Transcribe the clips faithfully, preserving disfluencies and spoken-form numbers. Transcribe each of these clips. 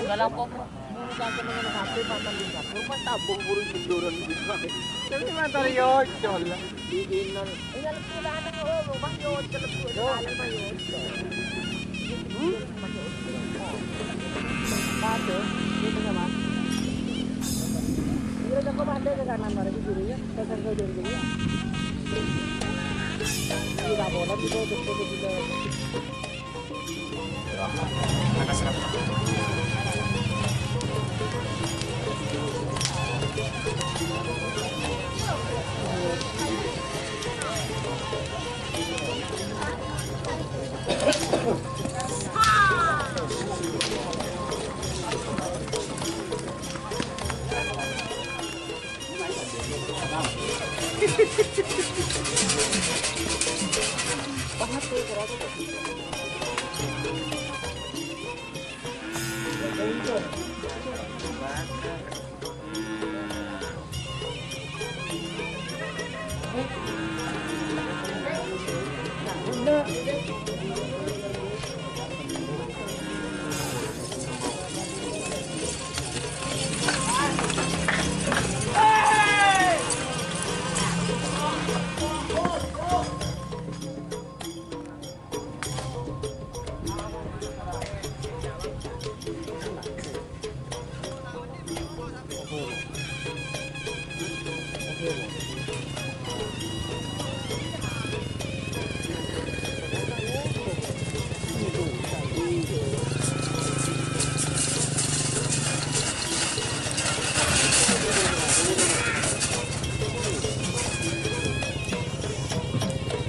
Dalam pop, bulu kaki mengenai satu, patah di satu, pas tabung burung benduran gitu. Tapi mantar yo, col. Di inner. Ini lebu lah, anak lo, lo, Bang, yo, cel lebu, ada lain, Bang, yo. Hmm? Padu, gitu sama. Iya, udah kok ada ke kanan, mari ke kiri ya. Ke, ke, ke, ke, ke, ya. Tidak boleh, gitu, gitu, gitu, gitu.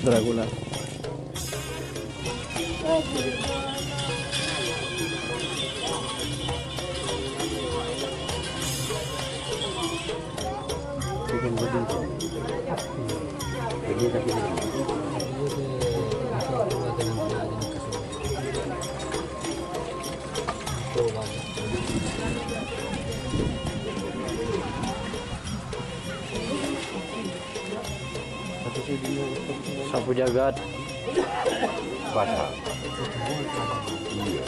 Dracula. Sapu jagat. Pasang. Iya.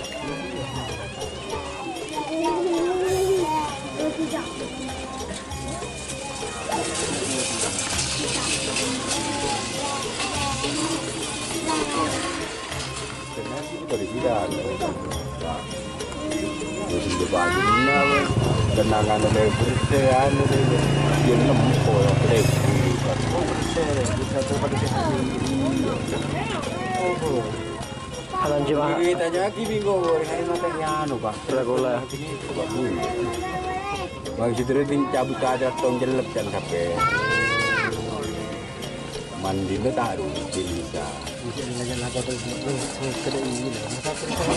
Kena sih dari bidan. Wah. Terus udah pagi benar, weh. Kenangan lebar sih, anu, deh. Dia nempo, ya, lebar. Oh, bersih, bisa terpadu sehat. Oh, oh. Alan Jemaah. Ini tanya lagi, Minggu, hari-hari matanya anu, Pak. Dracula. Bang, si Tri ting cabut aja, tong jelek, jangan sampai. Mandi lo tak rutin bisa. Bisa lagi lah, kau tuh, lu, lu, lu, kena ini lah. Masa terus.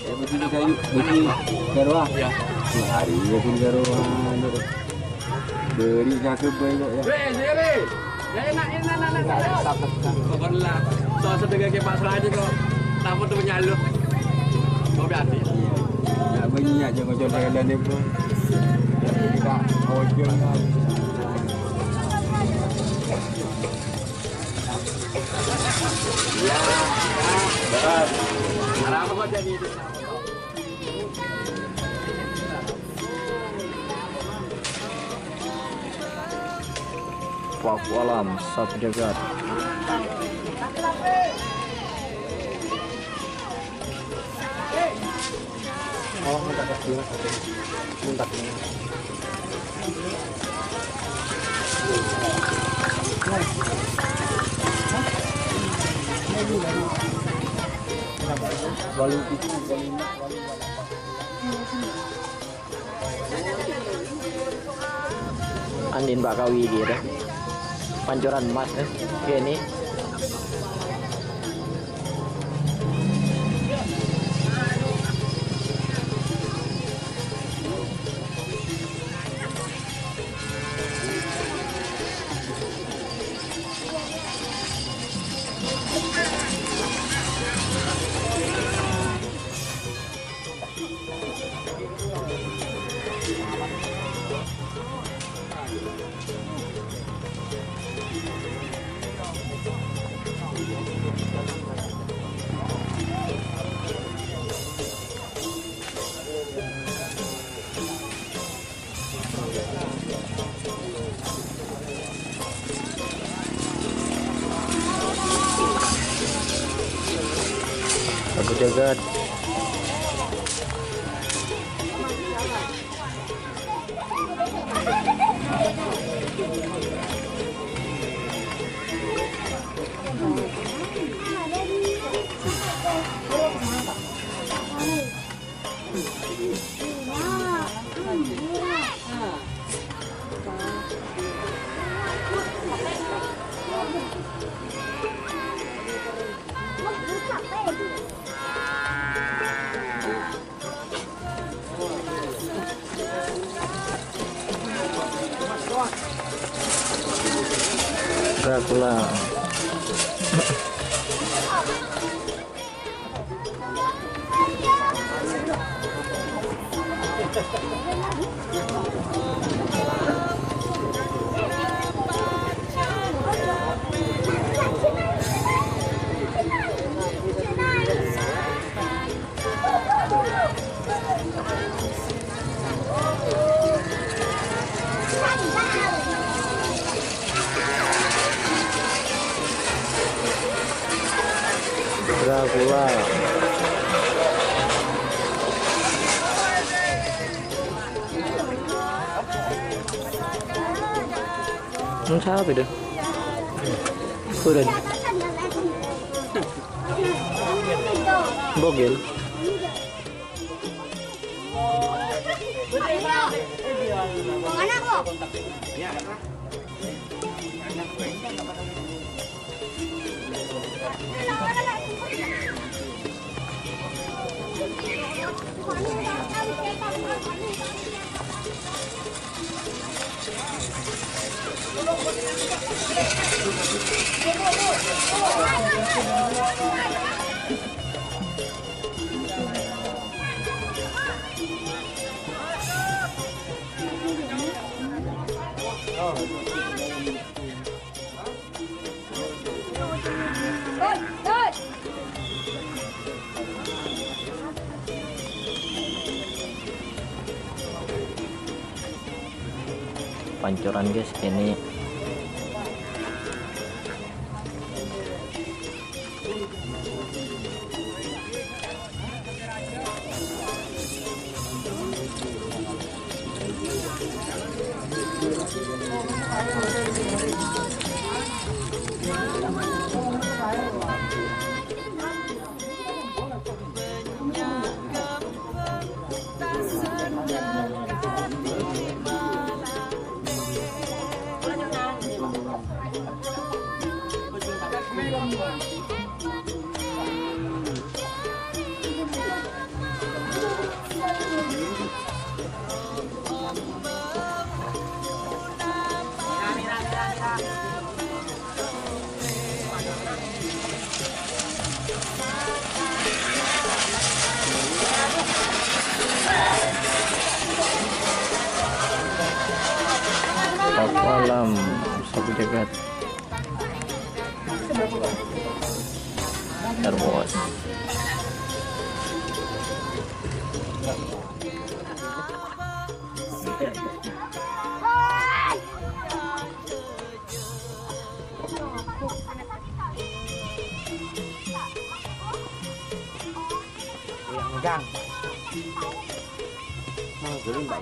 Ya, begini kayu, begini, garwa. Ya. Hari ya pun garwa. Beri cakep banyak ya. Weh, sini. Ya, enak, enak, enak, enak. Pokoknya lah, soal sedekah ke Pak Seraji kok. Tamu tuh menyalur. Kau berarti. Iya. Ya, banyak aja kau coba kalian itu. Kita ojol lah. Iya. Berat. Arah apa kau jadi? Paku alam, sapu jagat. Oh, minta kasih, minta kasih. Andin Pak Kawi dia dah. Pancoran emas, eh. Oke, ini. Jagat. Dracula. Dracula. Nun sapa itu? Kurun. Bogel. Pancoran, guys, ini. Paku alam, sabu jagat. Terus. Yang gang. Nah, dulu, Mbak.